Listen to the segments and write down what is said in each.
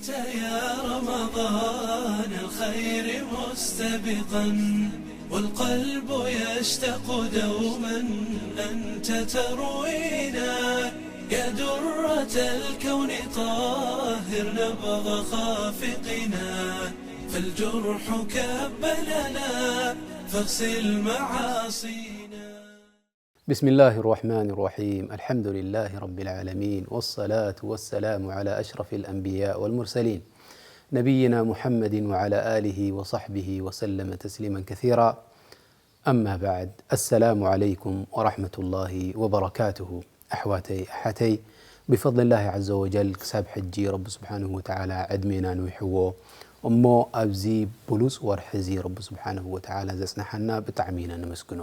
يا رمضان الخير مستبقا، والقلب يشتاق دوما أنت تروينا. يا درة الكون طهر نبض خافقنا، فالجرح كب لنا فاغسل معاصينا. بسم الله الرحمن الرحيم. الحمد لله رب العالمين، والصلاة والسلام على أشرف الأنبياء والمرسلين، نبينا محمد وعلى آله وصحبه وسلم تسليما كثيرا. أما بعد، السلام عليكم ورحمة الله وبركاته. ኣሕዋተይ ኣሓተይ፣ ብፈضል ላሂ ዐዘ ወጀል ክሳብ ሕጂ ረቢ ስብሓንሁ ወተዓላ ዕድሜና ንዊሕዎ እሞ፣ ኣብዚ ብሉፅ ወርሒ እዚ ረቢ ስብሓንሁ ወተዓላ ዘፅናሓና ብጣዕሚ ኢና ነመስግኖ።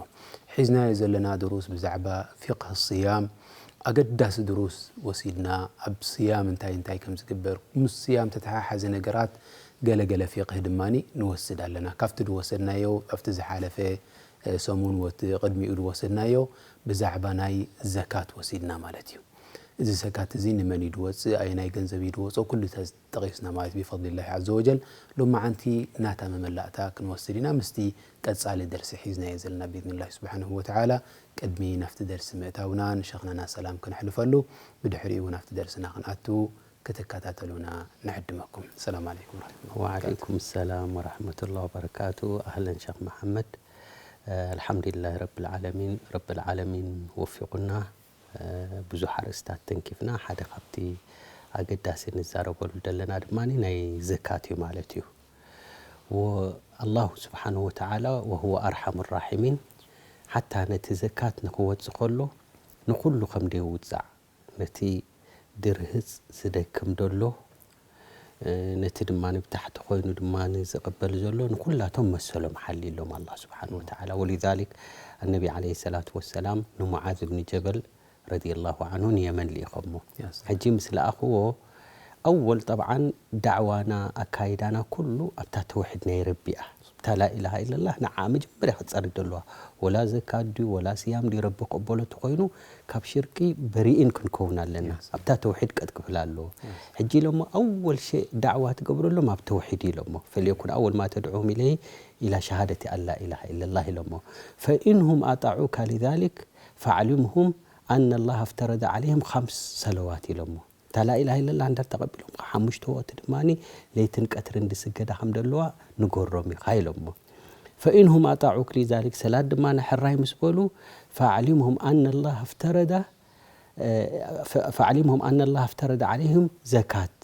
ሒዝናዮ ዘለና ድሩስ ብዛዕባ ፊቅህ ስያም ኣገዳሲ ድሩስ ወሲድና፣ ኣብ ስያም እንታይ እንታይ ከም ዝግበር፣ ምስ ስያም ተተሓሓዚ ነገራት ገለ ገለ ፊቅህ ድማ ንወስድ ኣለና። ካብቲ ዝወሰድናዮ ኣብቲ ዝሓለፈ ሰሙን ወቲ ቅድሚኡ ዝወሰድናዮ ብዛዕባ ናይ ዘካት ወሲድና ማለት እዩ። እዚ ዘካት እዚ ንመን እዩ ዝወፅእ፣ ኣየናይ ገንዘብ እዩ ዝወፅኦ፣ ኩሉ ተጠቂስና ማለት ብፈضል ላሂ ዐዘ ወጀል። ሎማዓንቲ ናታ መመላእታ ክንወስድ ኢና። ምስቲ ቀፃሊ ደርሲ ሒዝናዮ ዘለና ብኢዝኒ ላሂ ስብሓንሁ ወተዓላ። ቅድሚ ናብቲ ደርሲ ምእታውና ንሸኽናና ሰላም ከነሕልፈሉ፣ ብድሕሪኡ ናብቲ ደርስና ክንኣቱ ክትከታተሉና ንዕድመኩም። ሰላም ዓለይኩም ወረሕመቱላሂ ወበረካቱ። ወዓለይኩም ሰላም ወረሕመቱላሂ ወበረካቱ። ኣህለን ሸኽ መሓመድ። ኣልሓምዱሊላሂ ረብል ዓለሚን፣ ረብል ዓለሚን ወፊቁና። ብዙሕ ኣርእስታት ተንኪፍና። ሓደ ካብቲ ኣገዳሲ ንዛረበሉ ዘለና ድማ ናይ ዘካት እዩ ማለት እዩ። ወኣላሁ ስብሓንሁ ወተዓላ ወሁወ ኣርሓሙ ራሒሚን ሓታ ነቲ ዘካት ንክወፅእ ከሎ ንኩሉ ከም ደይውፃዕ ነቲ ድርህፅ ዝደክም ደሎ፣ ነቲ ድማ ብታሕቲ ኮይኑ ድማ ዝቕበል ዘሎ ንኩላቶም መሰሎም ሓልዩሎም ኣላህ ስብሓን ወተዓላ። ወሊዛሊክ ኣነቢ ዓለይሂ ሰላቱ ወሰላም ንሙዓዝ እብኒ ጀበል ረዲየላሁ ዓንሁ ንየመን ልኢኾሞ። ሕጂ ምስ ለኣኽዎ ኣወል ጠብዓን ዳዕዋና ኣካይዳና ኩሉ ኣብታ ተውሒድ ናይ ረቢ እያ። እታ ላኢላሃ ኢለላህ ንዓ መጀመርያ ክትፀርግ ደለዋ። ወላ ዘካት ድዩ ወላ ስያም ድዩ ረቢ ክቕበሎ ተኾይኑ ካብ ሽርቂ በሪኢን ክንከውን ኣለና። ኣብታ ተውሒድ ቀጥ ክብል ኣለዎ። ሕጂ ኢሎሞ ኣወል ሸእ ዳዕዋ ትገብረሎም ኣብ ተውሒድ ኢሎሞ። ፈልየኩን ኣወል ማ ተድዑሁም ኢለይሂ ኢላ ሸሃደቲ ኣን ላኢላሃ ኢለላህ ኢሎሞ። ፈኢንሁም ኣጣዑካ ሊዛሊክ ፈኣዕሊምሁም ኣነ ላህ ኣፍተረደ ዓለይህም ኻምስ ሰለዋት ኢሎሞ። እታ ላኢላሃ ኢለላህ እንድሕር ተቐቢሎም ከዓ ሓሙሽተ ወቕቲ ድማ ለይትን ቀትርን ዝስገዳ ከም ዘለዋ ንገሮም ኢኻ ኢሎሞ። ፈኢንሁም ኣጣዑክ ሊዛሊክ ሰላት ድማ ሕራይ ምስ በሉ ፈኣዕሊምሁም ኣነ ላህ ኣፍተረደ ፈኣዕሊምሁም ኣነ ላህ ኣፍተረደ ዓለይህም ዘካት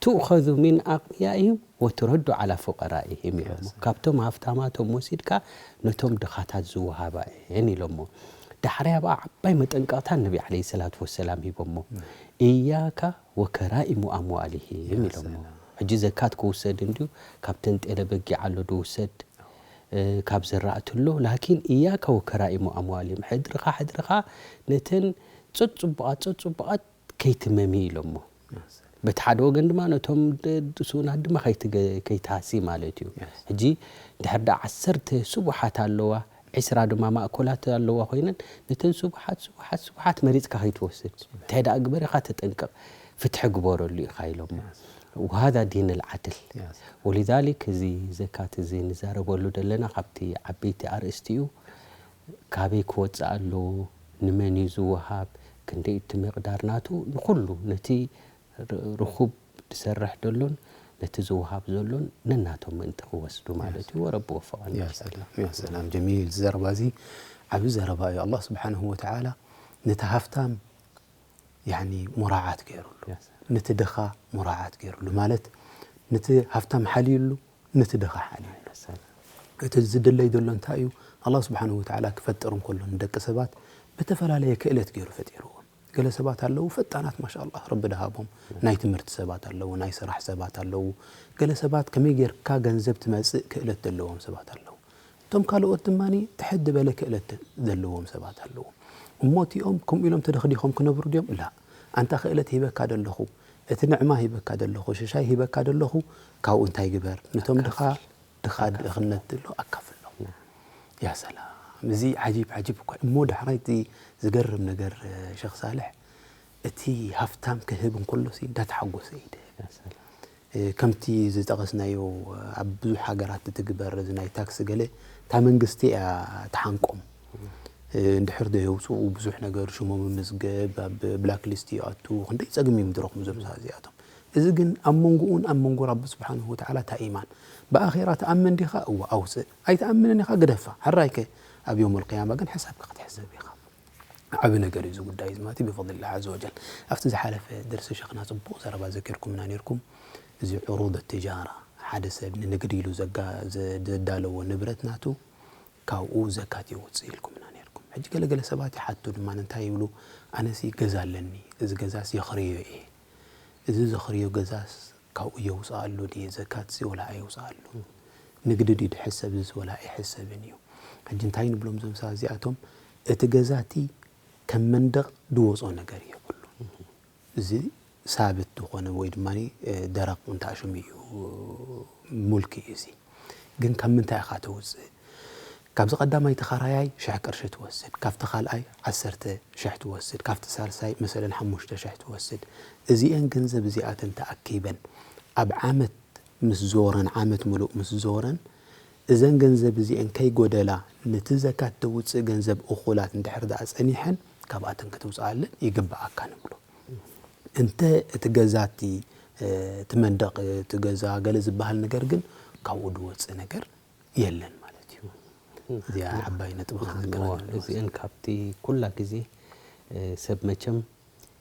ትእኸዙ ሚን ኣቕንያኢህም ወትረዱ ዓላ ፉቀራኢህም ኢሎሞ። ካብቶም ሃፍታማቶም ወሲድካ ነቶም ድኻታት ዝወሃባ እየን ኢሎሞ። ዳሕራይ ኣብኣ ዓባይ መጠንቀቕታ ነቢ ዓለይሂ ሰላቱ ወሰላም ሂቦሞ። እያካ ወከራኢሙ ኣምዋሊሂም ኢሎሞ። ሕጂ ዘካት ክውሰድ እንድዩ ካብተን ጤለ በጊዕ ኣሎ ድውሰድ ካብ ዘራእቲ ኣሎ። ላኪን እያካ ወከራኢሙ ኣምዋሊሂም ሕድርኻ ሕድርኻ ነተን ጸጽቡቓት ጸጽቡቓት ከይትመሚ ኢሎሞ። በቲ ሓደ ወገን ድማ ነቶም ስኡናት ድማ ከይትሃሲ ማለት እዩ። ሕጂ ድሕር ዳ ዓሰርተ ስቡሓት ኣለዋ፣ ዒስራ ድማ ማእኮላት ኣለዋ ኮይነን ነተን ስቡሓት ስቡሓት ስቡሓት መሪፅካ ከይትወስድ እንታይ ደኣ ግበር ኢኻ ተጠንቀቕ፣ ፍትሒ ግበረሉ ኢኻ ኢሎሞ። ወሃዛ ዲን ልዓድል። ወሊዛሊክ እዚ ዘካት እዚ ንዛረበሉ ዘለና ካብቲ ዓበይቲ ኣርእስቲ እዩ። ካበይ ክወፅእ ኣለዎ፣ ንመን እዩ ዝወሃብ፣ ክንደይ እቲ ምቕዳር ናቱ ንኹሉ ነቲ ርኹብ ዝሰርሕ ደሎን ነቲ ዝወሃብ ዘሎን ነናቶም ምእንቲ ክወስዱ ማለት እዩ። ወረቢ ወፈቐና። ያ ሰላም ጀሚል። ዘረባ እዚ ዓብዪ ዘረባ እዩ። ኣላህ ስብሓንሁ ወተዓላ ነቲ ሃፍታም ያኒ ሙራዓት ገይሩሉ፣ ነቲ ድኻ ሙራዓት ገይሩሉ ማለት ነቲ ሃፍታም ሓልዩሉ፣ ነቲ ድኻ ሓልዩሉ። እቲ ዝድለይ ዘሎ እንታይ እዩ? ኣላህ ስብሓንሁ ወተዓላ ክፈጥር እንከሎ ንደቂ ሰባት ብተፈላለየ ክእለት ገይሩ ፈጢርዎም። ገለ ሰባት ኣለዉ ፈጣናት ማሻ ኣላህ ረቢ ድሃቦም ናይ ትምህርቲ ሰባት ኣለዉ፣ ናይ ስራሕ ሰባት ኣለዉ። ገለ ሰባት ከመይ ጌርካ ገንዘብ ትመጽእ ክእለት ዘለዎም ሰባት ኣለዉ። እቶም ካልኦት ድማ ትሕት ዝበለ ክእለት ዘለዎም ሰባት ኣለዉ። እሞ እቲኦም ከምኡ ኢሎም ተደኽዲኾም ክነብሩ ድዮም? ላ። ኣንታ ክእለት ሂበካ ደለኹ፣ እቲ ንዕማ ሂበካ ደለኹ፣ ሽሻይ ሂበካ ደለኹ፣ ካብኡ እንታይ ግበር? ነቶም ድኻ ድኻ ድኽነት ዘሎ ኣካፍሎም። ያ ሰላም፣ እዚ ዓጂብ ዓጂብ እኮ። እሞ ዳሕራይ እቲ ዝገርም ነገር ሸኽ ሳልሕ፣ እቲ ሃፍታም ክህብ እንከሎሲ እንዳተሓጎሰ እዩ ድህብ። ከምቲ ዝጠቐስናዮ ኣብ ብዙሕ ሃገራት ትግበር እዚ ናይ ታክሲ ገለ እታ መንግስቲ እያ ትሓንቆም። እንድሕር ዶ የውፅኡ ብዙሕ ነገር ሽሞም ምዝገብ ኣብ ብላክ ሊስት ይኣቱ ክንደይ ፀግም እዮም ዝረኽቡ እዞም ሰባት እዚኣቶም። እዚ ግን ኣብ መንጎኡን ኣብ መንጎ ረቢ ስብሓንሁ ወተዓላ እንታይ ኢማን ብኣኼራ ትኣምን ዲኻ? እወ ኣውፅእ። ኣይትኣምንን ኢኻ ግደፋ። ሕራይከ ኣብ የውመል ቅያማ ግን ሕሳብካ ክትሕሰብ ኢኻ። ዓቢ ነገር እዩ እዚ ጉዳይ እዚ ማለት እዩ ብፈድሊላህ ዓዘ ወጀል። ኣብቲ ዝሓለፈ ደርሲ ሸኽና ጽቡቕ ዘረባ ዘኪርኩምና ነይርኩም። እዚ ዕሩድ ትጃራ ሓደ ሰብ ንንግዲ ኢሉ ዘዳለዎ ንብረት ናቱ ካብኡ ዘካት የውጽእ ኢልኩምና ነይርኩም። ሕጂ ገለገለ ሰባት ይሓቱ ድማ እንታይ ይብሉ? ኣነሲ ገዛ ኣለኒ፣ እዚ ገዛስ የኽርዮ እየ፣ እዚ ዘኽርዮ ገዛስ ካብኡ የውፅኣሉ ድየ ዘካትሲ ወላ ኣየውፅኣሉ? ንግዲ ድዩ ድሕሰብ እዚ ወላ ኣይሕሰብን እዩ። ሕጂ እንታይ ንብሎም እዞም ሰባት እዚኣቶም? እቲ ገዛ እቲ ከም መንደቕ ድወፆ ነገር የብሉ። እዚ ሳብት ዝኾነ ወይ ድማ ደረቕ እንታሽም እዩ። ሙልኪ እዩ እዚ ግን ካብ ምንታይ ኢኻ ተውፅእ? ካብዚ ቀዳማይ ተኻራያይ ሽሕ ቅርሺ ትወስድ፣ ካብቲ ካልኣይ ዓሰርተ ሽሕ ትወስድ፣ ካብቲ ሳልሳይ መሰለን ሓሙሽተ ሽሕ ትወስድ። እዚአን ገንዘብ እዚኣተን ተኣኪበን ኣብ ዓመት ምስ ዞረን ዓመት ምሉእ ምስ ዞረን እዘን ገንዘብ እዚአን ከይጎደላ ነቲ ዘካት ተውፅእ ገንዘብ እኹላት እንድሕር ደኣ ፀኒሐን ካብኣተን ክትውፅኣለን ይግብኣካ ንብሎ። እንተ እቲ ገዛ እቲ እቲ መንደቕ እቲ ገዛ ገለ ዝበሃል ነገር ግን ካብኡ ዝወፅእ ነገር የለን ማለት እዩ። እዚኣ ዓባይ ነጥቢ ክንዝክራ እዚአን ካብቲ ኩላ ግዜ ሰብ መቸም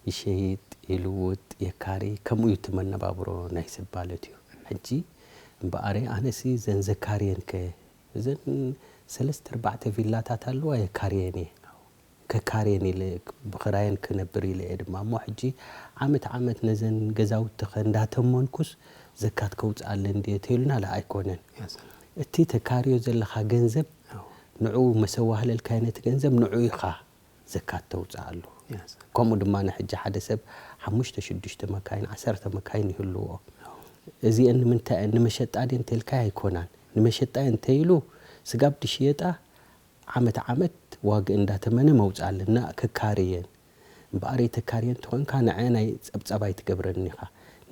ይሸይጥ ይልውጥ የካሪ ከምኡ እዩ እቲ መነባብሮ ናይ ሰብ ማለት እዩ። ሕጂ እምበኣረ ኣነሲ ዘን ዘካርየን ከ እዘን ሰለስተ ኣርባዕተ ቪላታት ኣለዋ የካርየን እየ ከካርየን ኢለ ብኽራየን ክነብር ኢለ እየ ድማ እሞ ሕጂ ዓመት ዓመት ነዘን ገዛውቲ ከ እንዳተመንኩስ ዘካት ከውፅኣለን ድየ ተይሉና ላ ኣይኮነን። እቲ ተካርዮ ዘለኻ ገንዘብ ንዑ መሰዋህለልካዮ ነቲ ገንዘብ ንዑ ኢኻ ዘካት ተውፅኣሉ። ከምኡ ድማ ንሕጂ ሓደ ሰብ ሓሙሽተ ሽዱሽተ መካይን ዓሰርተ መካይን ይህልዎ። እዚአን ንምንታይ እየን ንመሸጣ ድየ እንተልካዮ ኣይኮናን። ንመሸጣ እየ እንተይሉ ስጋብ ድሽየጣ ዓመት ዓመት ዋግእ እንዳተመነ መውፅእ ኣለና ክካርየን እምበኣር የተካርየን ተኾንካ ንዐ ናይ ፀብፀብ ኣይትገብረኒ ኢኻ።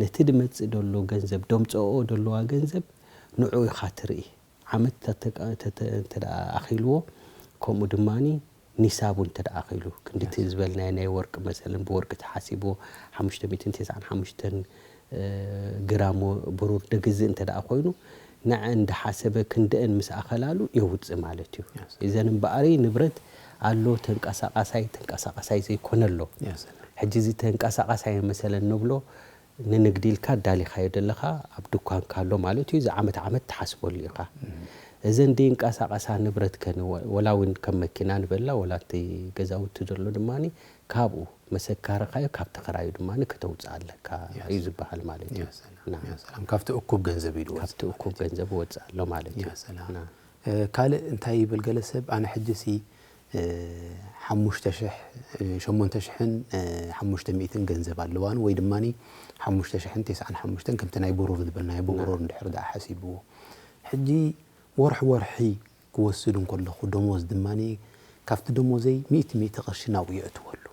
ነቲ ድመፅእ ደሎ ገንዘብ ደምፅኦ ደለዋ ገንዘብ ንዑ ኢኻ ትርኢ። ዓመት እንተ ኣኺልዎ ከምኡ ድማ ኒሳቡ እንተ ኣኺሉ ክንድቲ ዝበልናዮ ናይ ወርቂ መሰለን ብወርቂ ተሓሲብዎ ሓሙሽተ ሚእትን ተስዓን ሓሙሽተን ግራም ብሩር ድግዝእ እንተ ደኣ ኮይኑ ንዐ እንዳሓሰበ ክንደአን ምስ ኣኸላሉ የውፅእ ማለት እዩ። እዘን እምበኣሪ ንብረት ኣሎ ተንቀሳቃሳይ ተንቀሳቃሳይ ዘይኮነ ኣሎ። ሕጂ እዚ ተንቀሳቃሳይ መሰለን ንብሎ ንንግዲ ኢልካ ኣዳሊኻዮ ዘለኻ ኣብ ድኳንካ ኣሎ ማለት እዩ። እዚ ዓመት ዓመት ትሓስበሉ ኢኻ። እዘን ደይንቀሳቐሳ ንብረት ከ ወላ እውን ከም መኪና ንበላ ወላ እቲ ገዛውቲ ዘሎ ድማ ካብኡ መሰካርኻዮ ካብ ተኸራዩ ድማ ከተውፅእ ኣለካ እዩ ዝበሃል ማለት እዩ። ሰላም ካብቲ እኩብ ገንዘብ እዩ ካብቲ እኩብ ገንዘብ ወፅእ ኣሎ ማለት እዩ። ካልእ እንታይ ይብል ገለ ሰብ ኣነ ሕጂ ሲ ሓሙሽተ ሽሕ ሸሞንተ ሽሕን ሓሙሽተ ሚእትን ገንዘብ ኣለዋኒ ወይ ድማ ሓሙሽተ ሽሕን ተስዓን ሓሙሽተን ከምቲ ናይ ብሩር ዝበልናዮ ብብሩር እንድሕር ደኣ ሓሲብዎ ሕጂ ወርሒ ወርሒ ክወስድ እንከለኹ ደሞዝ ድማ ካብቲ ደሞዘይ ሚእቲ ሚእቲ ቅርሺ ናብኡ የእትወሉ።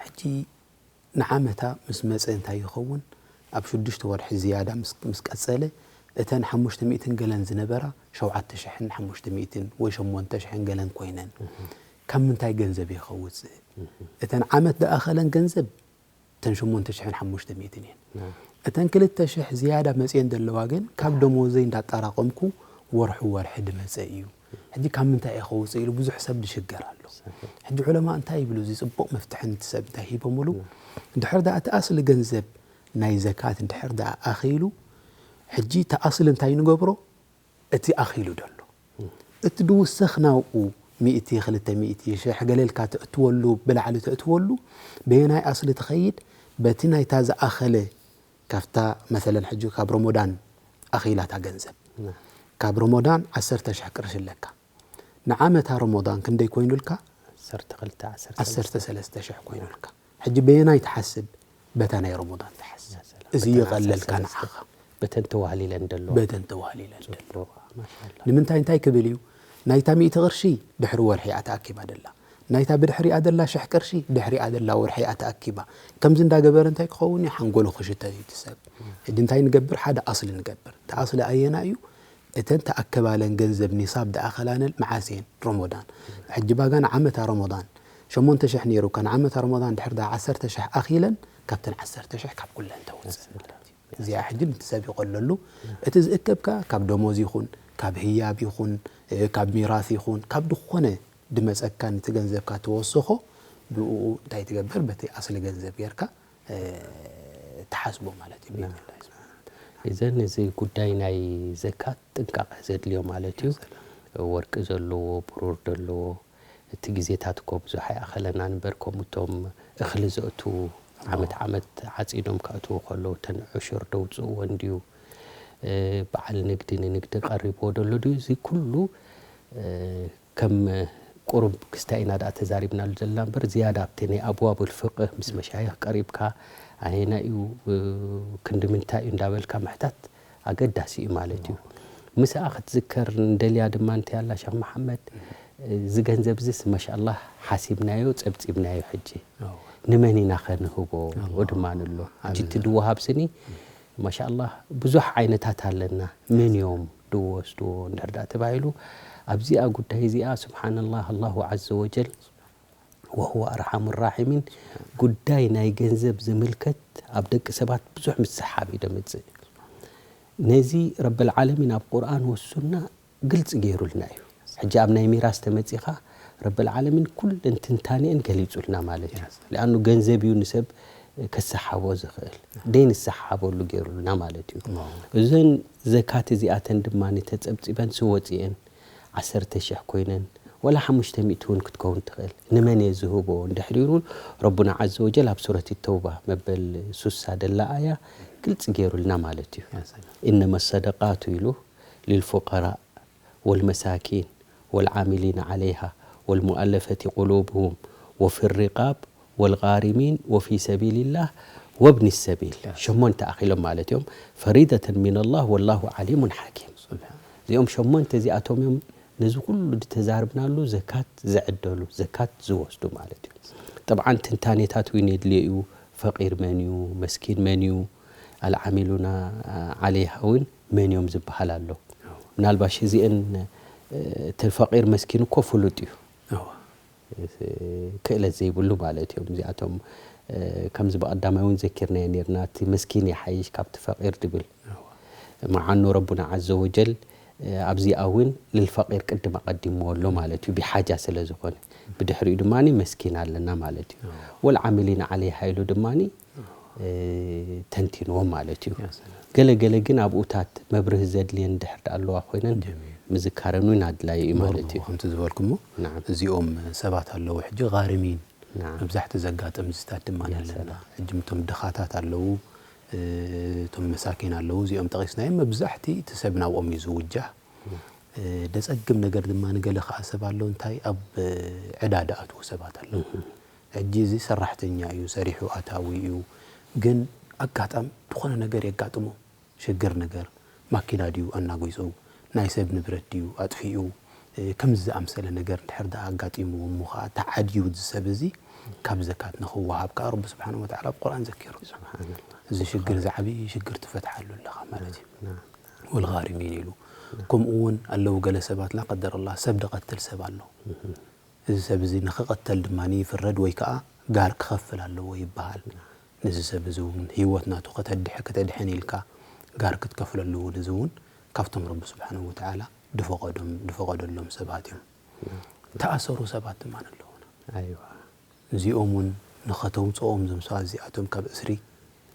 ሕጂ ንዓመታ ምስ መጸ እንታይ ይኸውን? ኣብ ሽዱሽተ ወርሒ ዝያዳ ምስ ቀጸለ እተን ሓሙሽተ ሚእትን ገለን ዝነበራ ሸውዓተ ሽሕን ሓሙሽተ ሚእትን ወይ ሸሞንተ ሽሕን ገለን ኮይነን ካብ ምንታይ ገንዘብ እየ ከውጽእ? እተን ዓመት ዝኣኸለን ገንዘብ እተን ሸሞንተ ሽሕን ሓሙሽተ ሚእትን እየን። እተን ክልተ ሽሕ ዝያዳ መጽየን ዘለዋ ግን ካብ ደሞዘይ እንዳጣራቐምኩ ወርሑ ወርሒ ድመጸ እዩ። ሕጂ ካብ ምንታይ እየ ከውጽእ ኢሉ ብዙሕ ሰብ ድሽገር ኣሎ። ሕጂ ዑለማ እንታይ ይብሉ? እዚ ጽቡቕ መፍትሒ ነቲ ሰብ እንታይ ሂቦምሉ? ድሕር ደኣ እቲ ኣስሊ ገንዘብ ናይ ዘካት እንድሕር ደኣ ኣኺሉ ሕጂ እቲ ኣስሊ እንታይ ንገብሮ? እቲ ኣኺሉ ደሎ እቲ ድውሰኽ ናብኡ ሚእቲ ክልተ ሚእቲ ሽሕ ገለልካ ተእትወሉ ብላዕሊ ተእትወሉ በየናይ ኣስሊ ትኸይድ? በቲ ናይታ ዝኣኸለ ካብታ መሰለን ሕጂ ካብ ረሞዳን ኣኺላታ ገንዘብ ካብ ረሞዳን ዓሰርተ ሽሕ ቅርሺ ኣለካ ንዓመታ ረሞዳን ክንደይ ኮይኑልካ? ዓሰርተ ክልተ ዓሰርተ ሰለስተ ዓሰርተ ሰለስተ ሽሕ ኮይኑልካ። ሕጂ በየናይ ትሓስብ? በታ ናይ ረሞዳን ትሓስብ። እዚ ይቐለልካ ንዓኻ። በተን ተዋህሊለን ደሎ። በተን ተዋህሊለን ደሎ። ንምንታይ እንታይ ክብል እዩ? ናይታ ሚእቲ ቅርሺ ድሕሪ ወርሒ እያ ተኣኪባ ደላ። ናይታ ብድሕሪኣ ዘላ ሽሕ ቅርሺ ድሕሪኣ ዘላ ወርሒ እያ ተኣኪባ። ከምዚ እንዳገበረ እንታይ ክኸውን እዩ? ሓንጎሉ ክሽተት እዩ እቲ ሰብ። ሕጂ እንታይ ንገብር? ሓደ ኣስሊ ንገብር። እቲ ኣስሊ ኣየና እዩ? እተን ተኣከባለን ገንዘብ ኒሳብ ዝኣኸላነን መዓስ እየን? ረመዳን። ሕጂ ባጋ ንዓመታ ረመዳን ሸሞንተ ሽሕ ነይሩካ፣ ንዓመታ ረመዳን ድሕር ዳ ዓሰርተ ሽሕ ኣኺለን፣ ካብተን ዓሰርተ ሽሕ ካብ ኩለን ተውፅእ ማለት እዩ። እዚኣ ሕጂ ነቲ ሰብ ይቐለሉ። እቲ ዝእከብካ ካብ ደሞዝ ይኹን፣ ካብ ህያብ ይኹን፣ እ፣ ካብ ሚራስ ይኹን፣ ካብ ዝኾነ ድመፀካ ነቲ ገንዘብካ ትወስኾ፣ ብኡ እንታይ ትገብር? በቲ ኣስሊ ገንዘብ ጌርካ፣ እ፣ ትሓስቦ ማለት እዩ። ብኢዝኒላህ። እዘን እዚ ጉዳይ ናይ ዘካት ጥንቃቐ ዘድልዮ ማለት እዩ። ወርቂ ዘለዎ፣ ብሩር ዘለዎ፣ እቲ ግዜታት እኮ ብዙሕ ኣይኣኸለናን እምበር፣ ከምኡ እቶም እኽሊ ዘእትዉ ዓመት ዓመት ዓጺዶም ከእትዉ ከለዉ፣ እተን ዕሹር ደውጽእወን ድዩ? እ፣ በዓል ንግዲ ንንግዲ ቀሪብዎ ደሎ ድዩ? እዚ ኩሉ፣ እ፣ ከም ቁሩብ ክስታይ ኢና ደኣ ተዛሪብናሉ ዘለና እምበር፣ ዝያዳ ኣብቲ ናይ ኣብዋቡል ፍቅህ ምስ መሻይኽ ቀሪብካ፣ ኣየናይ እዩ፣ እ፣ ክንዲ ምንታይ እዩ እንዳበልካ ምሕታት ኣገዳሲ እዩ ማለት እዩ። ምስኣ ክትዝከር እንደልያ ድማ እንታይ ኣላ ሸኽ መሓመድ፣ እዚ ገንዘብ እዚስ ማሻኣላህ ሓሲብናዮ፣ ጸብጺብናዮ፣ ሕጂ ኣዎ። ንመን ኢና ከ ንህቦ ኣላህ። ድማ ንሎ። ሕጂ እቲ ኣላህ። ድወሃብ ስኒ ማሻኣላህ ብዙሕ ዓይነታት ኣለና። መን እዮም ድወስድዎ እንድሕር ደኣ ተባሂሉ ኣብዚኣ ጉዳይ እዚኣ ስብሓንላህ ኣላሁ ዓዘ ወጀል ወሁወ ኣርሓሙ ራሒሚን ጉዳይ ናይ ገንዘብ ዝምልከት ኣብ ደቂ ሰባት ብዙሕ ምስሓብ እዩ ደምጽእ። ነዚ ረብል ዓለሚን ኣብ ቁርኣን ወሱና ግልጺ ገይሩልና እዩ። ሕጂ ኣብ ናይ ሚራስ ተመጺኻ ረብል ዓለሚን ኩለን ትንታኔአን ገሊጹልና ማለት እዩ። ሊኣኑ ገንዘብ እዩ ንሰብ ከሰሓቦ ዝኽእል። ደይ ንሰሓበሉ ገይሩልና ማለት እዩ። እዘን ዘካት እዚኣተን ድማ ተጸብጺበን ስወጺአን ዓሰርተ ሽሕ ኮይነን ወላ ሓሙሽተ ሚእቲ እውን ክትከውን ትኽእል። ንመን እየ ዝህቦ? እንድሕር ኢሉ ረቡና ዓዘ ወጀል ኣብ ሱረት ተውባ መበል ሱሳ ደላ ኣያ ግልጺ ገይሩልና ማለት እዩ። ያ ሰላም። ኢነማ ሰደቃቱ ኢሉ ሊልፉቀራእ ወልመሳኪን ወልዓሚሊነ ዓለይሃ ወልሙኣለፈቲ ቁሉብሁም ወፊ ሪቃብ ወልጋሪሚን ወፊ ሰቢልላህ ወብኒ ሰቢል። ያ ሰላም። ሸሞንተ ኣኺሎም ማለት እዮም። ፈሪደተን ሚነላህ ወላሁ ዓሊሙን ሓኪም። ሱብሓን። እዚኦም ሸሞንተ እዚኣቶም እዮም ነዚ ኩሉ ዝተዛርብናሉ ዘካት ዝዕደሉ፣ ዘካት ዝወስዱ ማለት እዩ። ጠብዓን ትንታኔታት እውን የድልዮ እዩ። ፈቂር መን እዩ? መስኪን መን እዩ? ኣልዓሚሉና ዓለይሃ እውን መን እዮም ዝበሃል ኣሎ። ምናልባሽ እዚአን፣ እ፣ እቲ ፈቂር መስኪን እኮ ፍሉጥ እዩ። ኣዎ። ክእለት ዘይብሉ ማለት እዮም። እዚኣቶም፣ እ፣ ከምዚ ብቐዳማይ እውን ዘኪርናዮ ነይርና፣ እቲ መስኪን ይሓይሽ ካብቲ ፈቂር ድብል። ኣዎ። መዓኑ ረቡና ዓዘ ወጀል፣ እ፣ ኣብዚኣ እውን ልልፈቂር ቅድም ኣቐዲምዎ ኣሎ ማለት እዩ፣ ብሓጃ ስለ ዝኾነ። ብድሕሪኡ ድማ መስኪን ኣለና ማለት እዩ። ኣዎ። ወልዓሚሊን ዓለይሃ ኢሉ ድማ፣ እ፣ ተንቲንዎ ማለት እዩ። ያ ሰላም። ገለ ገለ ግን ኣብኡታት መብርሂ ዘድልየን ድሕር ደኣ ኣለዋ ኮይነን ጀሚል። ምዝካረን እውን ኣድላዩ እዩ ማለት በርዱ እዩ። ከምቲ ዝበልኩሞ ናዓም። እዚኦም ሰባት ኣለዉ ሕጂ ጋርሚን ናዓም። መብዛሕቲ ዘጋጥም ዝታት ድማ ያ ኣለና። ሰላም። ሕጂ እቶም ድኻታት ኣለዉ፣ እ፣ እቶም መሳኪን ኣለዉ፣ እዚኦም ጠቒስናዮም መብዛሕቲ እቲ ሰብ ናብኦም እዩ ዝውጃህ። እ፣ ደጸግም ነገር ድማ ንገለ ከኣ ሰብ ኣሎ እንታይ ኣብ፣ እ፣ ዕዳ ድኣትዉ ሰባት ኣለዉ። እህ። ሕጂ እዚ ሰራሕተኛ እዩ፣ ሰሪሑ ኣታዊ እዩ። ግን ኣጋጣሚ ዝኾነ ነገር የጋጥሞ፣ ሽግር ነገር፣ ማኪና ድዩ ኣናጒጹ፣ ናይ ሰብ ንብረት ድዩ ኣጥፊኡ፣ እ፣ ከምዚ ዝኣምሰለ ነገር እንድሕር ደኣ ኣጋጢምዎ እሞ ኸኣ ተዓድዩ እዚ ሰብ እዚ ካብ ዘካት ንኽወሃብ ከኣ ረቢ ስብሓንሁ ወተዓላ ኣብ ቁርኣን ዘኪሩ። ስብሓንላህ። እዚ ሽግር እዚ ዓብዪ ሽግር ትፈትሓሉ ኣለኻ ማለት እዩ። ናም። ወልጋሪሚን ኢሉ። ከምኡ እውን ኣለዉ ገለ ሰባት ላ ቀደር ኣላህ ሰብ ድቐትል ሰብ ኣሎ። እህ። እዚ ሰብ እዚ ንኽቐተል ድማ ይፍረድ ወይ ከዓ ጋር ክኸፍል ኣለዎ ይበሃል። ነዚ ሰብ እዚ እውን ህይወት ናቱ ከተድሐ-፣ ከተድሕን ኢልካ ጋር ክትከፍለሉ እውን እዚ እውን ካብቶም ረቢ ስብሓንሁ ወተዓላ ድፈቐዶም-፣ ድፈቐደሎም ሰባት እዮም። ተኣሰሩ ሰባት ድማ ኣለዉና። ኣይዋ። እዚኦም እውን ንኸተውፅኦም እዞም ሰባት እዚኣቶም ካብ እስሪ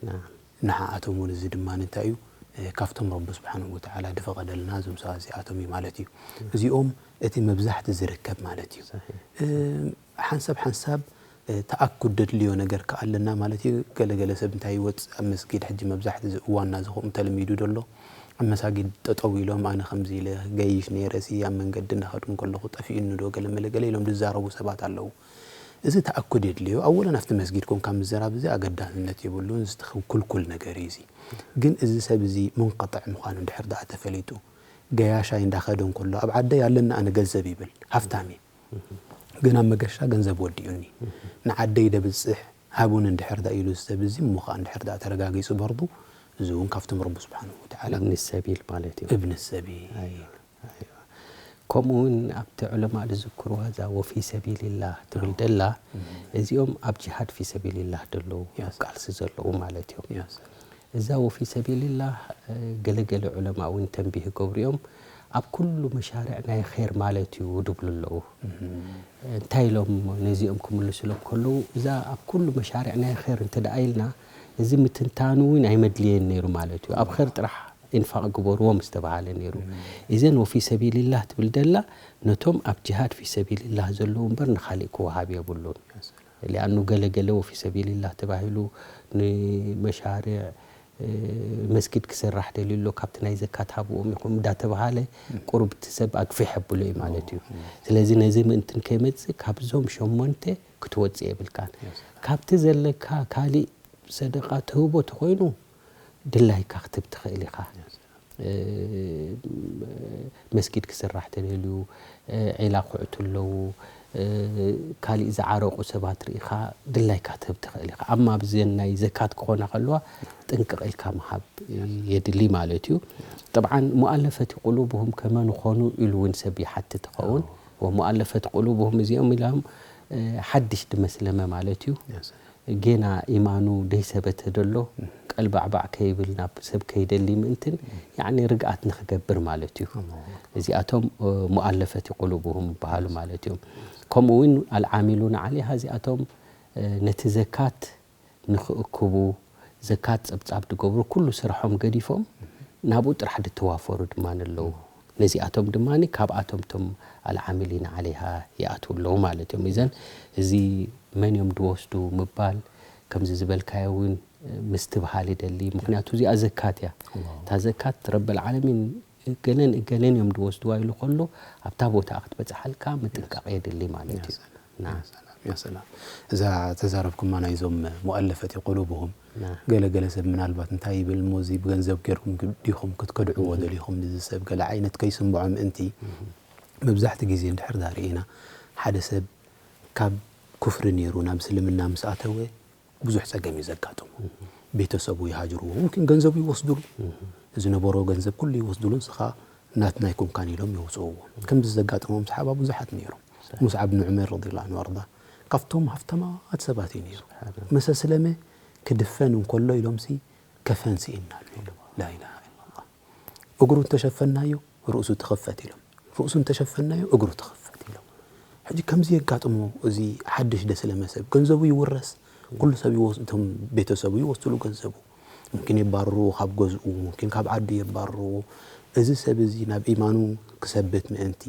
ናም። ንዓኣቶም እውን እዚ ድማ እንታይ እዩ? እ፣ ካብቶም ረቢ ስብሓንሁ ወተዓላ ድፈቐደልና እዞም ሰባት እዚኣቶም እዩ ማለት እዩ። እዚኦም እቲ መብዛሕቲ ዝርከብ ማለት እዩ። ሰሒሕ። እ፣ ሓንሳብ ሓንሳብ፣ እ፣ ተኣኩድ ደድልዮ ነገር ከኣ ኣለና ማለት እዩ። ገለገለ ሰብ እንታይ ይወፅእ ኣብ መስጊድ ሕጂ መብዛሕቲ እዚ እዋንና እዚ ከምኡ ተለሚዱ ደሎ ኣብ መሳጊድ ጠጠው ኢሎም ኣነ ከምዚ ኢለ ገይሽ ነይረ ሲ ኣብ መንገዲ እናኸድኩ ከለኹ ጠፊኡኒ ዶ ገለ መለ ገለ ኢሎም ዝዛረቡ ሰባት ኣለዉ። እዚ ተኣኩድ የድልዮ። ኣወለን ኣብቲ መስጊድ ኮንካ ምዝራብ እዚ ኣገዳስነት የብሉን፣ ዝትኽ-፣ ኩልኩል ነገር እዩ እዚ። ግን እዚ ሰብ እዚ ሙንቀጥዕ ምዃኑ እንድሕር ደኣ ተፈሊጡ፣ ገያሻይ እንዳኸደ እንከሎ፣ ኣብ ዓደይ ኣለና ኣነ ገንዘብ ይብል፣ ሃፍታም እዩ። ግን ኣብ መገሻ ገንዘብ ወዲኡኒ፣ ንዓደይ ደብጽሕ ሃቡኒ እንድሕር ደኣ ኢሉ፣ እዚ ሰብ እዚ እሞ ኸኣ እንድሕር ደኣ ተረጋጊጹ በርዱ፣ እዚ እውን ካብቶም ረቢ ስብሓንሁ ወተዓላ እብኒ ሰቢል ማለት እዩ። እብኒ ሰቢል። ኣይዋ፣ ኣይዋ። ከምኡ እውን ኣብቲ ዑለማ ዝዝክርዋ እዛ ወፊ ሰቢልላህ ትብል ደላ፣ እዚኦም ኣብ ጂሃድ ፊ ሰቢልላህ ዘለዉ፣ ኣብ ቃልሲ ዘለዉ ማለት እዮም። እዛ ወፊ ሰቢልላህ፣ እ፣ ገለገለ ዑለማ እውን ተንቢህ ይገብሩ እዮም። ኣብ ኩሉ መሻርዕ ናይ ኼር ማለት እዩ ድብሉ ኣለዉ። እንታይ ኢሎም ነዚኦም ክምልሱሎም ከለዉ፣ እዛ ኣብ ኩሉ መሻርዕ ናይ ኼር እንተ ደኣ ኢልና፣ እዚ ምትንታኑ እውን ኣይመድልየን ነይሩ ማለት እዩ። ኣብ ኼር ጥራሕ ኢንፋቕ ግበርዎ ምስ ተባሃለ ነይሩ። እዘን ወፊ ሰቢልላህ ትብል ደላ፣ ነቶም ኣብ ጂሃድ ፊ ሰቢልላህ ዘለዉ እምበር ንኻሊእ ክወሃብ የብሉን። ሊኣኑ ገለ ገለ ወፊ ሰቢልላህ ተባሂሉ ንመሻርዕ፣ እ፣ መስጊድ ክስራሕ ደልዩ ኣሎ፣ ካብቲ ናይ ዘካት ሃብዎም ኢኹም እንዳተባሃለ ቁሩብ እቲ ሰብ ኣግፊሕ የብሎ እዩ ማለት እዩ። ስለዚ ነዚ ምእንትን ከይመጽእ ካብዞም ሸሞንተ ክትወጽእ የብልካን። ካብቲ ዘለካ ካሊእ ሰደቃ ትህቦ ተኾይኑ ድላይካ ክትህብ ትኽእል ኢኻ። እ፣ መስጊድ ክስራሕ ተደልዩ፣ እ፣ ዒላ ኩዕቱ ኣለዉ፣ እ፣ ካሊእ ዝዓረቑ ሰባት ርኢኻ ድላይካ ትህብ ትኽእል ኢኻ። ኣማ ኣብዘን ናይ ዘካት ክኾና ከለዋ ጥንቅቕ ኢልካ ምሃብ የድሊ ማለት እዩ። ጠብዓን ሙኣለፈቲ ቁሉብሁም ከመን ኾኑ ኢሉ እውን ሰብ ይሓትት ይኸውን። ወሙኣለፈት ቁሉብሁም እዚኦም ኢሎም፣ እ፣ ሓድሽ ድመስለመ ማለት እዩ። ጌና ኢማኑ ደይሰበተ ደሎ፣ ቀልባዕባዕ ከይብል ናብ ሰብ ከይደሊ ምእንትን፣ ያዕኒ ርግኣት ንኽገብር ማለት እዩ። እዚኣቶም፣ እ፣ ሙኣለፈቲ ቁሉብሁም ይበሃሉ ማለት እዮም። ከምኡ እውን ኣልዓሚሉና ዓለይሃ እዚኣቶም፣ እ፣ ነቲ ዘካት ንኽእክቡ፣ ዘካት ጸብጻብ ድገብሩ፣ ኩሉ ስርሖም ገዲፎም ናብኡ ጥራሕ ድተዋፈሩ ድማ ኣለዉ። ነዚኣቶም ድማ ካብኣቶም እቶም ኣልዓሚሊን ዓለይሃ ይኣትዉ ኣለዉ ማለት እዮም። እዘን እዚ መን እዮም ድወስዱ ምባል፣ ከምዚ ዝበልካዮ እውን ምስትብሃል ይደሊ። ምኽንያቱ እዚኣ ዘካት እያ። እታ ዘካት ረበል ዓለሚን እገለን እገለን እዮም ድወስድዋ ኢሉ ከሎ፣ ኣብታ ቦታ ክትበጽሓልካ ምጥንቃቕ የድሊ ማለት እዩ። ያ ሰላም፣ ያ ሰላም። እዛ ተዛረብኩማ ናይዞም ሙኣለፈቲ ቁሉብሁም፣ ገለ ገለ ሰብ ምናልባት እንታይ ይብል እሞ፣ እዚ ብገንዘብ ጌርኩም ዲኹም ክትከድዕዎ ደሊኹም፣ እዚ ሰብ ገለ ዓይነት ከይስምዖ ምእንቲ፣ መብዛሕቲ ግዜ እንድሕር ዳ ርኢና፣ ሓደ ሰብ ካብ ኩፍሪ ነይሩ ናብ እስልምና ምስ ኣተወ፣ ብዙሕ ጸገም እዩ ዘጋጥሞ። ቤተሰቡ ይሃጅርዎ፣ ሙምኪን ገንዘቡ ይወስዱሉ። ዝነበሮ ገንዘብ ኩሉ ይወስዱሉ፣ ንስኻ ናትና ኣይኮንካን ኢሎም የውጽእዎ። ከምዚ ዘጋጠሞም ሰሓባ ብዙሓት ነይሮም። ሙስዓብ ብን ዑመር ረዲየላሁ ዐንሁ ወኣርዳ ካብቶም ሃፍታማት ሰባት እዩ ነይሩ። መሰ ስለመ ክድፈን እንከሎ ኢሎምሲ ከፈን ስኢንናሉ ኢሎም። ላኢላሃ ኢላላህ። እግሩ እንተሸፈናዮ ርእሱ ትኽፈት ኢሎም። ርእሱ እንተሸፈናዮ እግሩ ትኽፈት ኢሎም። ሕጂ ከምዚ የጋጥሞ፣ እዚ ሓድሽ ደስለመ ሰብ ገንዘቡ ይውረስ፣ ኩሉ ሰብ ይወስ-፣ እቶም ቤተሰቡ ይወስድሉ ገንዘቡ። ሙምኪን የባርርዎ ካብ ገዝኡ፣ ሙምኪን ካብ ዓዱ የባርርዎ። እዚ ሰብ እዚ ናብ ኢማኑ ክሰብት ምእንቲ፣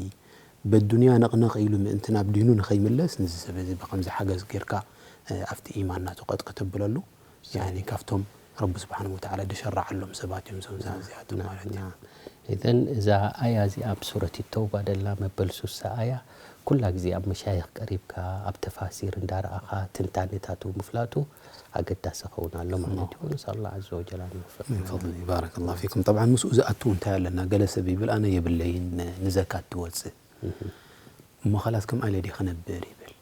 በዱንያ ነቕነቕ ኢሉ ምእንቲ ናብ ዲኑ ንኸይምለስ፣ ነዚ ሰብ እዚ ብኸምዚ ሓገዝ ጌርካ፣ እ፣ ኣብቲ ኢማን ናቱ ቀጥ ከተብለሉ፣ ያኒ ካብቶም ረቢ ስብሓን ወተዓላ ድሸረዓሎም ሰባት እዮም እዞም እዚኣቶም ማለት እዩ። ናም። ኢዘን እዛ ኣያ እዚኣ ኣብ ሱረት ተውባ ደላ መበል ሱሳ ኣያ ኩላ ግዜ ኣብ መሻይኽ ቀሪብካ ኣብ ተፋሲር እንዳረኣኻ ትንታኔታቱ ምፍላጡ ኣገዳሲ ኸውን ኣሎ ማለት እዩ። ነስኣል ላህ ዐዘ ወጀል ኣን ይወፍቀና። ምን ፈድሊ። ባረከላሁ ፊኩም። ጠብዓን ምስኡ ዝኣቱ እንታይ ኣለና? ገለ ሰብ ይብል ኣነ የብለይን ንዘካት ትወፅእ እሞ ኸላስ ከምኣ ኢለ ድየ ክነብር ይብል።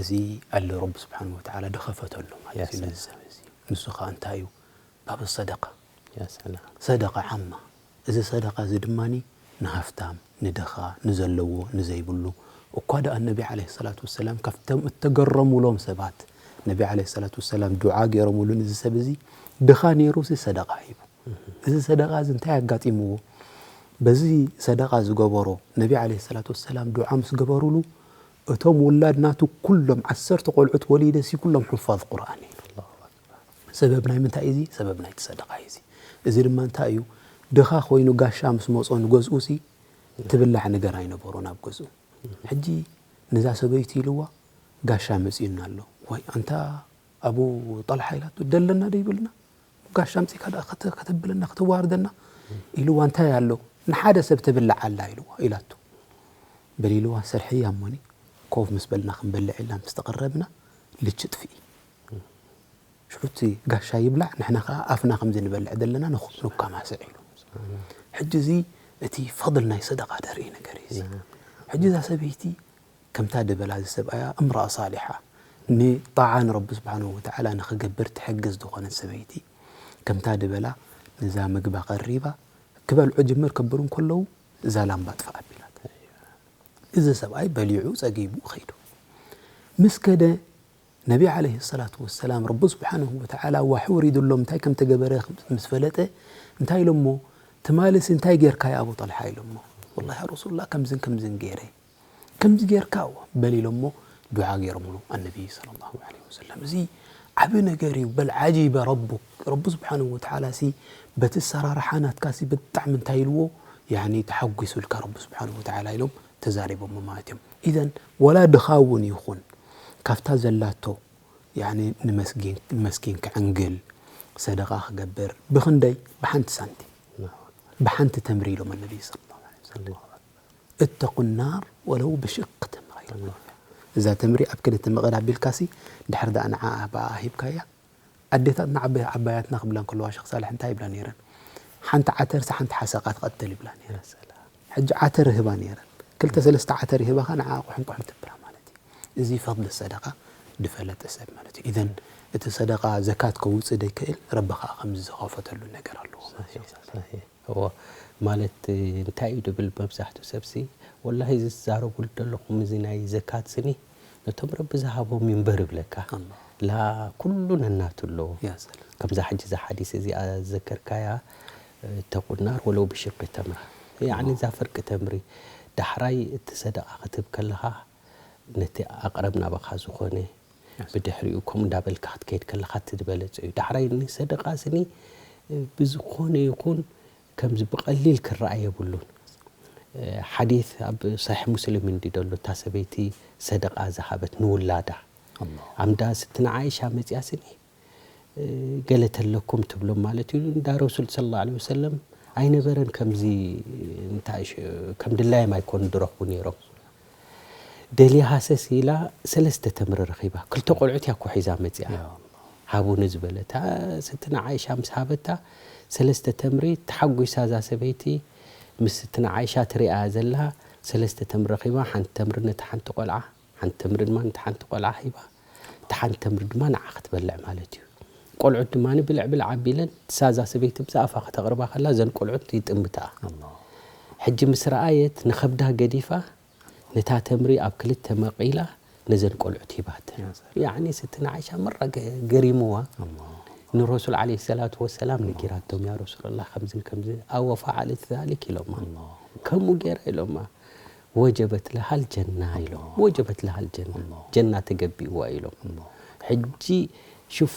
እዚ ኣሎ ረቢ ስብሓን ወተዓላ ድኸፈተሉ ማለት እዩ። ያ ነዚ ሰብ እዚ ንሱ ኸዓ እንታይ እዩ? ባብ ሰደቃ። ያ ሰላም። ሰደቃ ዓማ። እዚ ሰደቃ እዚ ድማኒ ንሃፍታም፣ ንድኻ፣ ንዘለዎ፣ ንዘይብሉ። እኳ ደኣ ነቢ ዓለይሂ ሰላቱ ወሰላም ካብቶም እተገረሙሎም ሰባት፣ ነቢ ዓለይሂ ሰላቱ ወሰላም ዱዓ ገይሮምሉ ንዚ ሰብ እዚ ድኻ ነይሩ ሲ ሰደቃ ሂቡ። እዚ ሰደቃ እዚ እንታይ ኣጋጢምዎ? በዚ ሰደቃ ዝገበሮ ነቢ ዓለይሂ ሰላቱ ወሰላም ዱዓ ምስ ገበሩሉ እቶም ውላድ ናቱ ኩሎም ዓሰርተ ቆልዑት ወሊደ ሲ ኩሎም ሑፋዝ ቁርኣን እዮም። ሰበብ ናይ ምንታይ እዚ? ሰበብ ናይቲ ሰደቃ እዩ እዚ። እዚ ድማ እንታይ እዩ? ድኻ ኮይኑ ጋሻ ምስ መጾ ንገዝኡ ሲ ትብላዕ ነገር ኣይነበሮን ኣብ ገዝኡ። ሕጂ ነዛ ሰበይቲ ኢልዋ ጋሻ መጺኡና ኣሎ። ዋይ ኣንታ ኣቡ ጠልሓ ኢላቶ ደለና ዶ ይብልና? ጋሻ ኣምጺእካ ደኣ ከተ-፣ ከተብለና ከተዋርደና ኢልዋ እንታይ ኣሎ? ንሓደ ሰብ ተብላዕ ኣላ ኢልዋ፣ ኢላቶ። በል ኢልዋ ሰርሕያ እሞኒ ኮፍ ምስ በልና ክንበልዕ ኢልና ምስ ተቐረብና ልጭ ጥፍኢ። ሽዑ እቲ ጋሻ ይብላዕ፣ ንሕና ከኣ ኣፍና ከምዚ ንበልዕ ዘለና ንኹ-፣ ንኳማስዕ ኢሉ። ሕጂ እዚ እቲ ፈድል ናይ ሰደቃ ደርኢ ነገር እዩ እዚ። ሕጂ እዛ ሰበይቲ ከምታ ድበላ ዝሰብኣያ እምረኣ ሳሊሓ ንጣዓ ንረቢ ስብሓንሁ ወተዓላ ንኽገብር ትሕግዝ ዝኾነት ሰበይቲ ከምታ ድበላ ነዛ ምግባ ቀሪባ ክበልዑ ጅምር ከብሩ እንከለዉ እዛ ላምባ ጥፋ ኣቢላት። እዚ ሰብኣይ በሊዑ ጸጊቡ ኸይዱ። ምስ ከደ ነቢ ዓለይሂ ሰላቱ ወሰላም ረቢ ስብሓንሁ ወተዓላ ዋሒ ወሪዱሎም እንታይ ከም ተገበረ ምስ ፈለጠ እንታይ ኢሎሞ? ትማልስ እንታይ ጌርካ ያ ኣቡ ጠልሓ ኢሎሞ? ወላሂ ያ ረሱሉላህ ከምዝን ከምዝን ገይረ ከምዚ ጌርካ እዎ በል ኢሎሞ ዱዓ ገይሮምሉ ኣነቢ ሰለላሁ ዐለይሂ ወሰለም። እዚ ዓቢ ነገር እዩ። በል ዓጂበ ረቡክ፣ ረቡ ስብሓንሁ ወተዓላ ሲ በቲ ኣሰራርሓ ናትካ ሲ ብጣዕሚ እንታይ ኢልዎ ያኒ ተሓጒሱልካ ረቡ ስብሓንሁ ወተዓላ ኢሎም ተዛሪቦሞ ማለት እዮም። ኢዘን ወላ ድኻ እውን ይኹን ካብታ ዘላቶ ያኒ ንመስጊን መስኪን ክዕንግል ሰደቓ ክገብር ብኽንደይ ብሓንቲ ሳንቲም ብሓንቲ ተምሪ ኢሎም ኣነቢ ሰለላሁ ዐለይሂ ወሰለም። اتقوا النار ولو بشق تمرة. እዛ ተምሪ ኣብ ክልተ መቐድ ኣቢልካሲ ድሕር ደኣ ንዓ ብኣ ሂብካያ። ኣዴታትና ዓበ- ዓባያትና ክብላ እንከለዋ ሸኽ ሳልሕ እንታይ ይብላ ነይረን? ሓንቲ ዓተርሲ ሓንቲ ሓሰቓ ትቐትል ይብላ ነይረን። ሕጂ ዓተር ይህባ ነይረን። ክልተ ሰለስተ ዓተር ይህባኻ ንዓ ቁሕም ቁሕም ትብላ ማለት እዩ። እዚ ፈድሊ ሰደቃ ድፈለጠ ሰብ ማለት እዩ። ኢዘን እቲ ሰደቃ ዘካት ከውፅእ ደይክእል ረቢ ከዓ ከምዚ ዝኸፈተሉ ነገር ኣለዎ ማለት እዩ። እዎ፣ ማለት እንታይ እዩ ድብል መብዛሕትኡ ሰብሲ፣ ወላሂ እዚ ትዛረቡሉ ዘለኹም እዚ ናይ ዘካት ስኒ ነቶም ረቢ ዝሃቦም ይንበር ይብለካ። ላ ኩሉ ነናቱ ኣለዎ። ከምዛ ሕጂ እዛ ሓዲስ እዚኣ ዘከርካያ፣ ተቁ ናር ወለው ብሽቂ ተምራ፣ ያዕኒ እዛ ፍርቂ ተምሪ። ዳሕራይ እቲ ሰደቃ ክትህብ ከለኻ ነቲ ኣቅረብ ናባኻ ዝኾነ፣ ብድሕሪኡ ከምኡ እንዳበልካ ክትከይድ ከለኻ እቲ ዝበለጸ እዩ። ዳሕራይ ንሰደቃ ስኒ ብዝኾነ ይኹን ከምዚ ብቐሊል ክረኣ የብሉን። ሓዲት ኣብ ሰሒሕ ሙስሊም እንዲ ደሎ፣ እታ ሰበይቲ ሰደቃ ዝሃበት ንውላዳ። ኣምዳ ስትና ዓይሻ መጽያ ስኒ፣ ገለ ተለኩም ትብሎም ማለት እዩ። እንዳ ረሱል ሰለላሁ ዐለይሂ ወሰለም ኣይነበረን ከምዚ፣ እንታይ ሽ-፣ ከም ድላዮም ኣይኮኑ ድረኽቡ ነይሮም። ደልያ ሃሰስ ኢላ ሰለስተ ተምሪ ረኺባ። ክልተ ቆልዑት እያ እኮ ሒዛ መጺኣ። ሃቡኒ ዝበለታ ስትና ዓይሻ ምስ ሃበታ፣ ሰለስተ ተምሪ ተሓጒሳ እዛ ሰበይቲ ምስ ስትና ዓይሻ ትሪኣ ዘላ፣ ሰለስተ ተምሪ ረኺባ፣ ሓንቲ ተምሪ ነቲ ሓንቲ ቆልዓ፣ ሓንቲ ተምሪ ድማ ነቲ ሓንቲ ቆልዓ ሂባ፣ እታ ሓንቲ ተምሪ ድማ ንዓ ክትበልዕ ማለት እዩ። ቆልዑት ድማ ብልዕ ብልዕ ኣቢለን፣ እሳ እዛ ሰበይቲ ብዛ ኣፋ ከተቕርባ ከላ፣ እዘን ቆልዑት ይጥምትኣ። ሕጂ ምስ ረኣየት፣ ንኸብዳ ገዲፋ፣ ነታ ተምሪ ኣብ ክልተ መቒላ ነዘን ቆልዑት ሂባተን። ያዕኒ ስትና ዓይሻ መራ ገ-፣ ገሪምዋ። ንረሱል ዓለይሂ ሰላቱ ወሰላም ነጊራቶም፣ "ያ ረሱለላህ፣ ከምዝን ከምዝን፣ ኣወ ፈዓለት ዛሊክ?" ኢሎማ። "ከምኡ ገይራ?" ኢሎማ። "ወጀበት ለሃል ጀና" ኢሎም። "ወጀበት ለሃል ጀና፣ ጀና ተገቢእዋ" ኢሎም። ሕጂ ሹፍ፣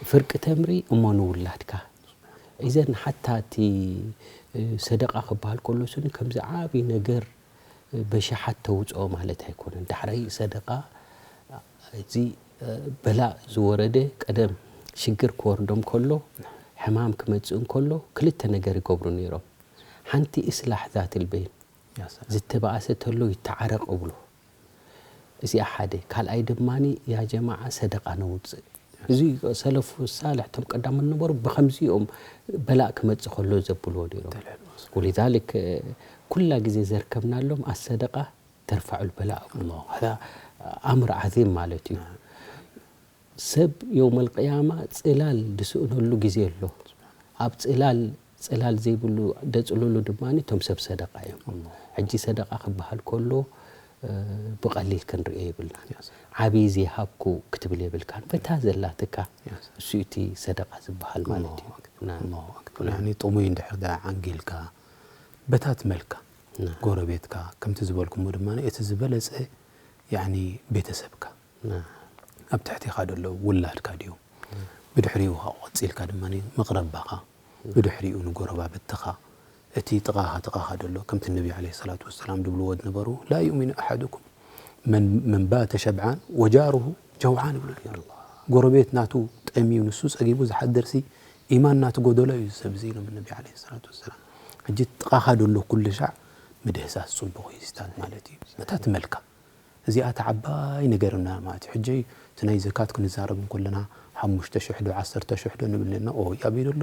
ፍርቂ ተምሪ እሞ ንውላድካ። ኢዘን ሓታ እቲ፣ እ፣ ሰደቃ ክበሃል ከሎ ስኒ ከምዚ ዓቢ ነገር በሽሓት ተውፅኦ ማለት ኣይኮነን። ዳሕራይ ሰደቃ፣ እዚ፣ እ፣ በላእ ዝወረደ፣ ቀደም ሽግር ክወርዶም ከሎ፣ ሕማም ክመፅእ እንከሎ፣ ክልተ ነገር ይገብሩ ነይሮም። ሓንቲ እስላሕ ዛትል በይን፣ ዝተባእሰ ተሎ ይተዓረቕ እብሎ። እዚኣ ሓደ። ካልኣይ ድማኒ፣ ያ ጀማዓ ሰደቃ ነውፅእ። እዚ ሰለፉ ሳልሕ፣ እቶም ቀዳሞት ነበሩ፣ ብኸምዚኦም በላእ ክመፅእ ከሎ ዘብልዎ ነይሮም። ወሊዛሊክ፣ ኩላ ግዜ ዘርከብናሎም ኣሰደቃ ተርፈዑል በላእ እብሎ። ሃዛ ኣምር ዓዚም ማለት እዩ። ሰብ የውመል ቅያማ ጽላል ዝስእነሉ ግዜ ኣሎ። ኣብ ጽላል፣ ጽላል ዘይብሉ ደጽልሉ ድማ እቶም ሰብ ሰደቃ እዮም። ሕጂ ሰደቃ ክበሃል ከሎ፣ እ፣ ብቐሊል ክንርእዮ የብልናን። ዓብዪ ዘይሃብኩ ክትብል የብልካን። በታ ዘላትካ፣ እሱ እቲ ሰደቃ ዝበሃል ማለት እዩ። ኣላሁ ኣክበር። ና-፣ ኣላሁ ኣክበር። ና-፣ ያኒ ጥሙይ እንድሕር ደኣ ዓንጊልካ፣ በታ ትመልካ፣ ና-፣ ጎረቤትካ፣ ከምቲ ዝበልኩሞ ድማ እቲ ዝበለጸ፣ ያኒ ቤተሰብካ፣ ና-፣ ኣብ ትሕቴኻ ደሎ ውላድካ ድዮም? ብድሕሪኡ ኻብ ቀጺልካ ድማ መቕረባኻ፣ ብድሕሪኡ ንጎረባብትኻ፣ እቲ ጥቓኻ፣ ጥቓኻ ደሎ፣ ከምቲ ነቢ ዓለይሂ ሰላቱ ወሰላም ድብልዎ ዝነበሩ፣ "ላ ዩእሚኑ ኣሓዱኩም መን፣ መን ባተ ሸብዓን ወጃሩሁ ጀውዓን" ይብሉ ነይሩ። ጎረቤት ናቱ ጠምዩ ንሱ ጸጊቡ ዝሓድርሲ፣ ኢማን ናቱ ጎደሎ እዩ እዚ ሰብ እዚ ኢሎም ነቢ ዓለይሂ ሰላቱ ወሰላም። ሕጂ ጥቓኻ ደሎ ኩሉ ሻዕ ምድህሳስ ጽቡቕ እዩ፣ ስታት ማለት እዩ። ነታ ትመልካ። እዚኣ እታ ዓባይ ነገር ኢና ማለት እዩ። ሕጂ እቲ ናይ ዘካት ክንዛረብ እንከለና ሓሙሽተ ሽሕ ዶ ዓሰርተ ሽሕ ዶ ንብል ኣለና። ኦይ፣ ኣበይ ዘሎ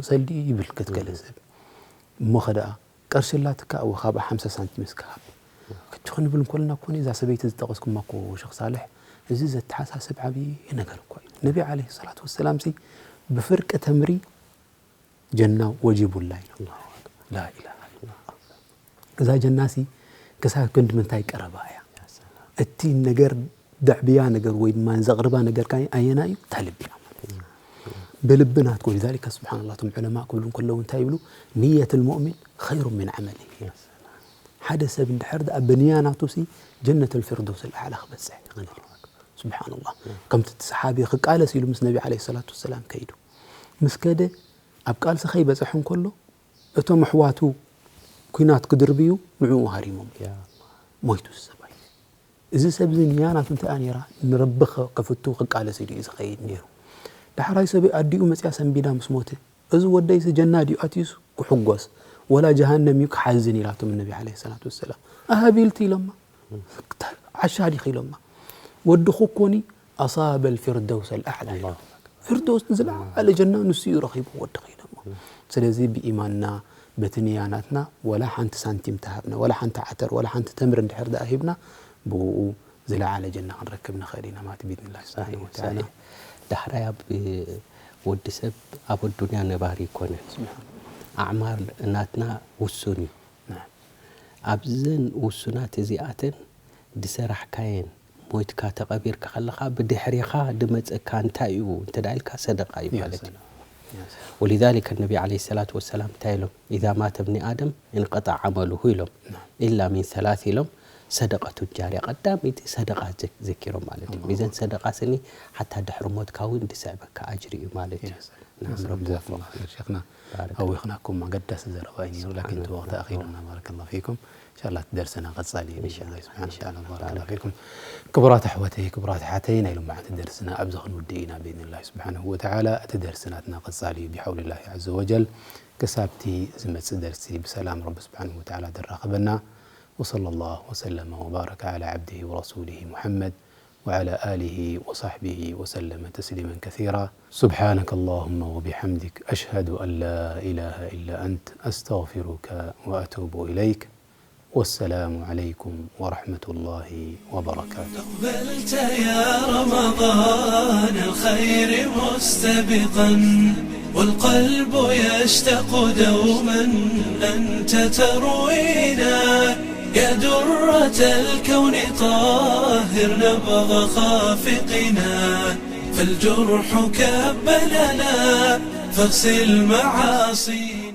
ሰልዲ ይብል ገለ ሰብ። እሞ ኸ ደኣ ቀርሺ ኣላትካ፣ እወ፣ ካብኣ ሓምሳ ሳንቲም እስከ ሃብ። ሕጂ ክንብል እንኮልና እኮ እዛ ሰበይቲ ዝጠቐስኩማ እኮ ሸኽ ሳልሕ፣ እዚ ዘተሓሳስብ ዓብዪ ነገር እኮ እዩ። ነቢ ዓለይሂ ሰላቱ ወሰላም ሲ ብፍርቂ ተምሪ ጀና ወጂቡላ ኢሎም። ላኢላሃ ኢለላህ። እዛ ጀናሲ ክሳብ ክንዲ ምንታይ ቀረባ እያ። እቲ ነገር ደዕብያ ነገር ወይ ድማ ዘቕርባ ነገር ካይ ኣየና እዩ? እታ ልቢ እያ ማለት እዩ። ብልቢ ናትኩ። ሊዛሊከ ስብሓንላህ፣ እቶም ዑለማ ክብሉ እንከለዉ እንታይ ይብሉ? ንየት ልሙእሚን ኸይሩ ምን ዓመሊ። ሓደ ሰብ እንድሕር ደኣ ብንያ ናቱ ሲ ጀነት ልፊርደውስ ልኣዕላ ክበፅሕ ይኽእል እዩ። ስብሓንላህ። ከምቲ እቲ ሰሓቢ ክቃለስ ኢሉ ምስ ነቢ ዓለይሂ ሰላቱ ወሰላም ከይዱ ምስ ከደ፣ ኣብ ቃልሲ ከይበፅሕ እንከሎ እቶም ኣሕዋቱ ኲናት ክድርብዩ ንዕኡ ሃሪሞም። ሞይቱ እዚ ሰብኣይ። እዚ ሰብ እዚ ንያ ናቱ እንታይ እያ ነይራ? ንረቢ ከ-፣ ከፍቱ ክቃለስ ኢሉ እዩ ዝኸይድ ነይሩ። ዳሕራይ ሰብ ኣዲኡ መፅያ ሰንቢዳ ምስ ሞተ፣ እዚ ወደይሲ ጀና ድዩ ኣትዩስ ክሕጎስ፣ ወላ ጀሃነም እዩ ክሓዝን ኢላቶም ነቢ ዓለይሂ ሰላቱ ወሰላም። ኣሃቢልቲ ኢሎማ። ዓሻ ዲኺ ኢሎማ። ወድኹ እኮኒ ኣሳበ ልፊርደውስ ኣልኣዕላ ኢሎም። ፊርደውስ ዝለዓለ ጀና ንሱ እዩ ረኺቡ ወድኺ ኢሎማ። ስለዚ ብኢማንና በቲ ንያ ናትና ወላ ሓንቲ ሳንቲም ተሃብና፣ ወላ ሓንቲ ዓተር፣ ወላ ሓንቲ ተምሪ እንድሕር ደኣ ሂብና፣ ብኡ ዝለዓለ ጀና ክንረክብ ንኽእል ኢና ማለት ብኢድኒላህ ስብሓነሁ ወተዓላ። ዳሕራይ ኣብ ወዲ ሰብ ኣብ ኣዱንያ ነባሪ ይኮነን። ኣዕማር ናትና ውሱን እዩ። ኣብዘን ውሱናት እዚኣተን ድሰራሕካየን ሞይትካ ተቐቢርካ ከለኻ ብድሕሪኻ ድመፀካ እንታይ እዩ እንተ ደኣ ኢልካ ሰደቃ እዩ ማለት እዩ። ወሊዛሊከ ነቢ ዓለይሂ ሰላቱ ወሰላም እንታይ ኢሎም? ኢዛ ማተ ብኒ ኣደም እንቀጣ ዓመሉሁ ኢሎም። ኢላ ሚን ሰላስ ኢሎም። ሰደቀቱ ጃርያ ቀዳመይቲ ሰደቃ ዘ-፣ ዘኪሮም ማለት እዩ። ኢዘን ሰደቃ ስኒ ሓታ ድሕሪ ሞትካ እውን ድስዕበካ ኣጅሪ እዩ ማለት እዩ። ናም ረቢ ጀዛኩም ላሁ ኸይር ሸይኽና። ባረከ። ኣዊኽናኩም ኣገዳሲ ዘረባ እዩ ነይሩ፣ ላኪን እቲ ወቕቲ ኣኺሉና። ባረከላሁ ፊኩም። ኢንሻላህ እቲ ደርስና ቀጻሊ እዩ ብኢዝኒላሂ ስብሓነሁ ወተዓላ። ባረከላሁ ፊኩም። ክቡራት ኣሕዋተይ፣ ክቡራት ኣሓተይ፣ ናይ ሎማዓንቲ ደርስና ኣብዚ ክንውድእ ኢና ብኢዝኒላሂ ስብሓነሁ ወተዓላ። እቲ ደርሲ ናትና ቀጻሊ እዩ ብሓውሊላሂ ዐዘ ወጀል። ክሳብቲ ዝመጽእ ደርሲ ብሰላም ረቢ ስብሓነሁ ወተዓላ ዘራኽበና። وصلى الله وسلم وبارك على عبده ورسوله محمد وعلى آله وصحبه وسلم تسليما كثيرا. سبحانك اللهم وبحمدك، أشهد أن لا إله إلا أنت، أستغفرك وأتوب إليك. والسلام عليكم ورحمة الله وبركاته. أقبلت يا رمضان الخير مستبقا، والقلب يشتاق دوما أنت تروينا. يا درة الكون طهر نبض خافقنا، فالجرح كب لنا فاغسل معاصينا.